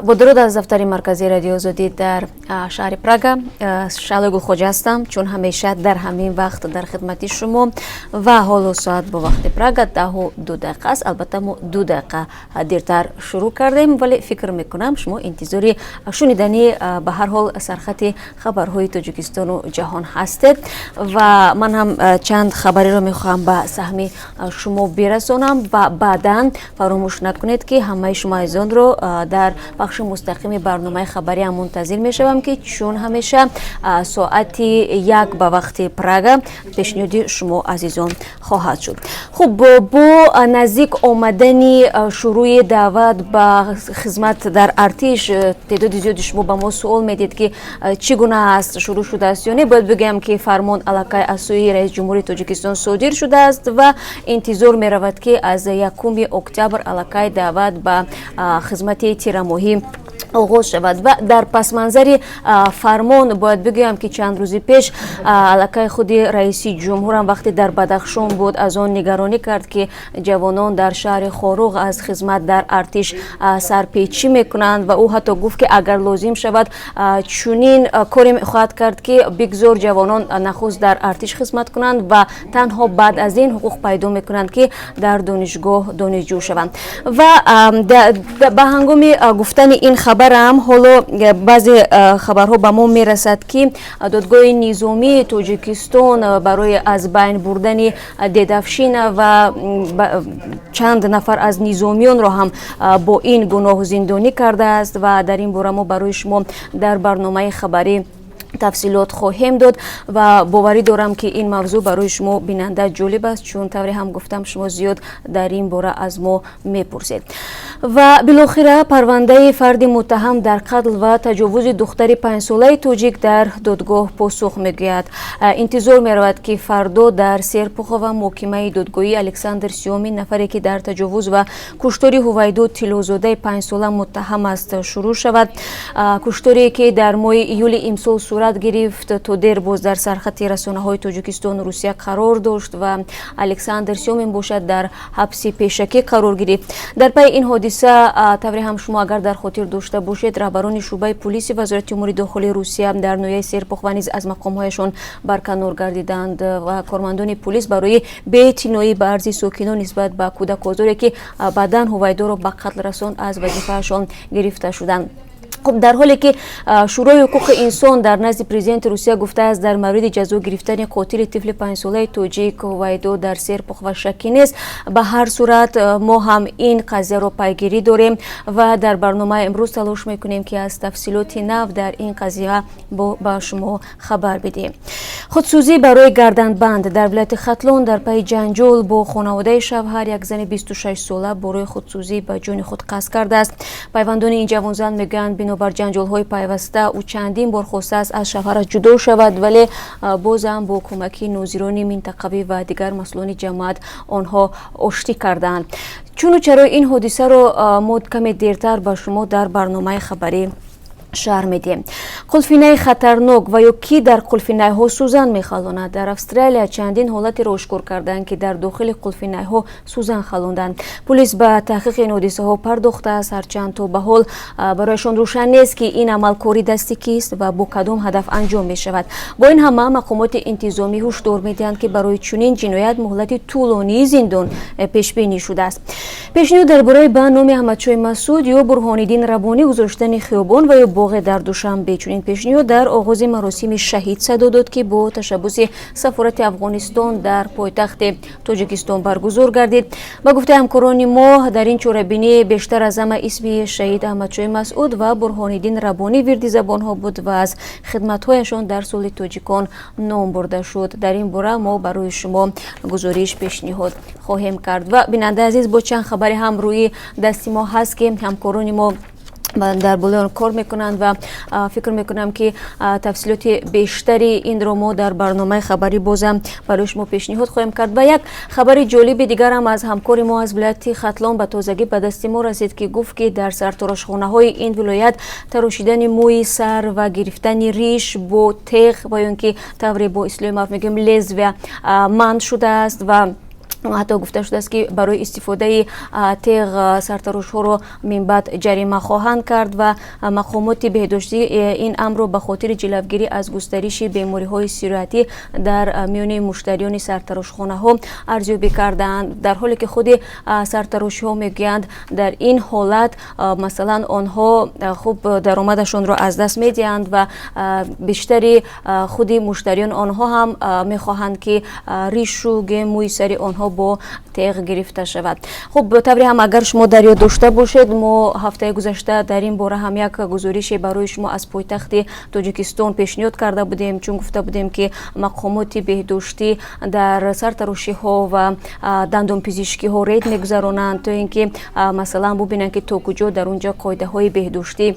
Бо дуруд аз дафтари марказии Радиои Озодӣ дар шаҳри Прага. Шаҳлои Гулхоҷа ҳастам, чун ҳамеша дар ҳамин вақт дар хидмати шумо. Ва ҳоло соат бо вақти Прага 10:02 аст. Албатта, мо 2 дақиқа дертар шурӯъ кардем, вале фикр мекунам, шумо интизори шунидани ба ҳар ҳол сархати хабарҳои Тоҷикистону ҷаҳон ҳастед ва ман ҳам чанд хабареро мехоҳам ба саҳми шумо бирасонам. Ва баъдан фаромӯш накунед, ки ҳамаи шумо азизонро дар пахши мустақими барномаи хабариам мунтазир мешавам, ки чун ҳамеша соати 1 ба вақти Прага пешниҳоди шумо азизон хоҳад шуд. Хуб, бо наздик омадани шурӯи даъват ба хизмат дар артиш, теъдоди зиёди шумо ба мо суол медиҳед, ки чӣ гуна аст, шурӯъ шудааст ё не. Бояд бигӯям, ки фармон аллакай аз сӯи раиси ҷумҳурии Тоҷикистон содир шудааст ва интизор меравад, ки аз 1 октябр аллакай даъват ба хизмати тирамоҳӣ оғоз шавад. Ва дар пасманзари фармон бояд бигӯям, ки чанд рӯзи пеш аллакай худи раиси ҷумҳурам, вақте дар Бадахшон буд, аз он нигаронӣ кард, ки ҷавонон дар шаҳри Хоруғ аз хизмат дар артиш сарпечӣ мекунанд. Ва ӯ ҳатто гуфт, ки агар лозим шавад, чунин коре хоҳад кард, ки бигзор ҷавонон нахуст дар артиш хизмат кунанд ва танҳо баъд аз ин ҳуқуқ пайдо мекунанд, ки дар донишгоҳ донишҷӯ шаванд. Ва ба ҳангоми гуфтани ин хабарам, ҳоло баъзе хабарҳо ба мо мерасад, ки додгоҳи низомии Тоҷикистон барои аз байн бурдани дедовщина ва чанд нафар аз низомиёнро ҳам бо ин гуноҳ зиндонӣ кардааст. Ва дар ин бора мо барои шумо дар барномаи хабарӣ тафсилот хоҳем дод ва боварӣ дорам, ки ин мавзӯъ барои шумо бинанда ҷолиб аст, чун тавре ҳам гуфтам, шумо зиёд дар ин бора аз мо мепурсед. Ва билохира, парвандаи фарди муттаҳам дар қатл ва таҷовузи духтари 5-солаи тоҷик дар додгоҳ посух мегӯяд. Интизор меравад, ки фардо дар Серпухова муҳокимаи додгоҳии Александр Сёмин, нафаре ки дар таҷовуз ва куштори Ҳувайдо Тиллозодаи 5-сола муттаҳам аст, шурӯъ шавад. Кушторе ки дар моҳи июли имсол сурат гирифт, то дер боз дар сархати расонаҳои Тоҷикистону Русия қарор дошт ва Александр Сёмин бошад, дар ҳабси пешакӣ қарор гирифт. Дар пайи ин ҳодиса, тавре ҳам шумо агар дар хотир дошта бошед, раҳбарони шӯъбаи пулиси Вазорати умури дохилии Русия дар ноҳияи Серпухова низ аз мақомҳояшон барканор гардиданд ва кормандони пулис барои беэътиноӣ ба арзи сокинон нисбат ба кӯдакозоре, ки баъдан Ҳувайдоро ба қатл расонд, аз вазифаашон гирифта шуданд. Хуб, дар ҳоле ки Шӯрои ҳуқуқи инсон дар назди президенти Русия гуфтааст, дар мавриди ҷазо гирифтани қотили тифли 5-солаи тоҷик Ҳувайдо дар Серпухова шаккӣ нест, ба ҳар сурат мо ҳам ин қазияро пайгирӣ дорем ва дар барномаи имрӯз талош мекунем, ки аз тафсилоти нав дар ин қазия ба шумо хабар бидиҳем. Худсӯзӣ барои гарданбанд. Дар вилояти Хатлон дар пайи ҷанҷол бо хонаводаи шавҳар як зани 26-сола барои худсӯзӣ ба ҷони худ қасд кардааст. Пайвандони ин ҷавонзан мегӯянд, бинобар ҷанҷолҳои пайваста ӯ чандин бор хостааст аз шавҳараш ҷудо шавад, вале бозам бо кӯмаки нозирони минтақавӣ ва дигар масъулони ҷамоат онҳо оштӣ кардаанд. Чуну чарои ин ҳодисаро мо каме дертар ба шумо дар барномаи хабарӣ шарҳ медиҳем. Қулфинаи хатарнок ва ё кӣ дар қулфинайҳо сӯзан мехалонад? Дар Австралия чандин ҳолатеро ошкор карданд, ки дар дохили қулфинайҳо сӯзан халонданд. Пулис ба таҳқиқи ин ҳодисаҳо пардохтааст, ҳарчанд то ба ҳол барояшон рӯшан нест, ки ин амал кори дасти кист ва бо кадом ҳадаф анҷом мешавад. Бо ин ҳама, мақомоти интизомӣ ҳушдор медиҳанд, ки барои чунин ҷиноят муҳлати тӯлонии зиндон пешбинӣ шудааст. Пешниҳод дар бораи ба номи Аҳмадшоҳи Масуд ё Бурҳониддин Раббонӣ гузоштани хиёбон ва ё боғе дар Душанбе. Чунин пешниҳод дар оғози маросими шаҳид садо дод, ки бо ташаббуси сафорати Афғонистон дар пойтахти Тоҷикистон баргузор гардид. Ба гуфтаи ҳамкорони мо, дар ин чорабинӣ бештар аз ҳама исми шаҳид Аҳмадшоҳи Масъуд ва Бурҳониддин Раббонӣ вирди забонҳо буд ва аз хидматҳояшон дар сулҳи тоҷикон ном бурда шуд. Дар ин бора мо барои шумо гузориш пешниҳод хоҳем кард. Ва, бинандаи азиз, бо чанд хабаре ҳам рӯи дасти мо ҳаст, ки ҳамкорони мо дар болои он кор мекунанд ва фикр мекунам, ки тафсилоти бештари инро мо дар барномаи хабарӣ бозам барои шумо пешниҳод хоҳем кард. Ва як хабари ҷолиби дигарам аз ҳамкори мо аз вилояти Хатлон ба тозагӣ ба дасти мо расид, ки гуфт, ки дар сартарошхонаҳои ин вилоят тарошидани мӯи сар ва гирифтани риш бо теғ ва ё ин ки тавре бо истилоҳи маъруф мегӯем, лезвия, манъ шудааст. Ва Ҳатто гуфта шудааст, ки барои истифодаи теғ сартарошҳоро минбаъд ҷарима хоҳанд кард ва мақомоти беҳдоштӣ ин амрро ба хотири ҷилавгирӣ аз густариши бемориҳои сироятӣ дар миёни муштариёни сартарошхонаҳо арзёбӣ кардаанд, дар ҳоле ки худи сартарошиҳо мегӯянд, дар ин ҳолат, масалан, онҳо хуб даромадашонро аз даст медиҳанд ва бештари худи муштариён онҳо ҳам мехоҳанд, ки ришу мӯи сари онҳо бо теғ гирифта шавад. Хуб, тавре ҳам агар шумо дар ёд дошта бошед, мо ҳафтаи гузашта дар ин бора ҳам як гузорише барои шумо аз пойтахти Тоҷикистон пешниҳод карда будем, чун гуфта будем, ки мақомоти беҳдоштӣ дар сартарошиҳо ва дандонпизишкиҳо рейд мегузаронанд, то ин ки, масалан, бубинанд, ки то куҷо дар он ҷо қоидаҳои беҳдоштӣ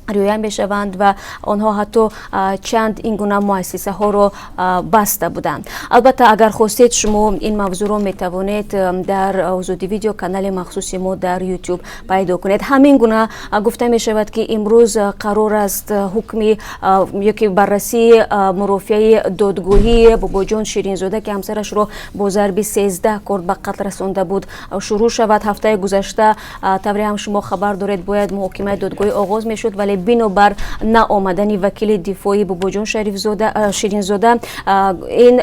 риоя мешаванд ва онҳо ҳатто чанд ин гуна муассисаҳоро баста буданд. Албатта, агар хостед, шумо ин мавзӯъро метавонед дар Озодӣ Видео, канали махсуси мо дар Ютуб, пайдо кунед. Ҳамин гуна гуфта мешавад, ки имрӯз қарор аст ҳукми ёки баррасии мурофиаи додгоҳии Бобоҷон Ширинзода, ки ҳамсарашро бо зарби 13 корд ба қатл расонда буд, шурӯъ шавад. Ҳафтаи гузашта, тавре ҳам шумо хабар доред, бояд муҳокимаи додгоҳӣ оғоз мешуд, вале бинобар наомадани вакили дифоии Бобоҷон Ширинзода ин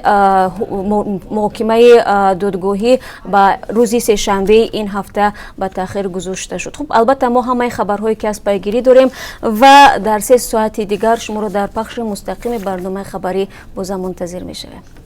муҳокимаи додгоҳӣ ба рӯзи сешанбеи ин ҳафта ба таъхир гузошта шуд. Хуб, албатта, мо ҳамаи хабарҳое ки аст пайгирӣ дорем ва дар 3 соати дигар шуморо дар пахши мустақими барномаи хабарӣ бозам мунтазир мешавем.